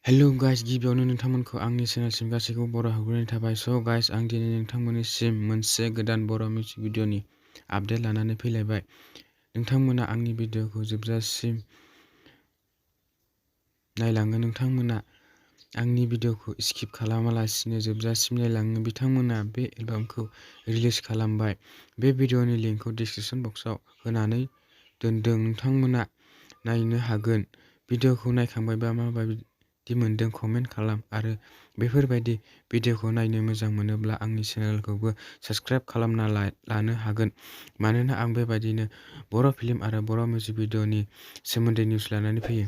Hello guys, गिबियावनो नोंथांमोनखौ आंनि चेनेलसिम गासैखौबो बर' हाबग्रोनाय थाबाय। गाइस, आं दिनै नोंथांमोननिसिम मोनसे गोदान बर' मिउजिक भिडिअ'नि आपडेट लानानै फैलायबाय। नोंथांमोना आंनि भिडिअ'खौ जोबजासिम नायलाङो। नोंथांमोना आंनि भिडिअ'खौ स्किप खालामालासिनो जोबजासिम नायलाङो। बिथांमोना बे एलबामखौ रिलिज खालामबाय। बे भिडिअ'नि लिंकखौ डिसक्रिपशन बक्सआव होनानै दोनदों। नोंथांमोना नायनो हागोन। भिडिअ'खौ नायखांबायबा माबायदि मोनदों कमेन्ट खालाम आरो बेफोरबायदि भिडिअ'खौ नायनो मोजां मोनोब्ला आंनि चेनेलखौबो साबस्क्राइब खालामना लानो हागोन, मानोना आं बेबायदिनो बर' फिल्म आरो बर' मिउजिक भिडिअ'नि सोमोन्दै निउस लानानै फैयो।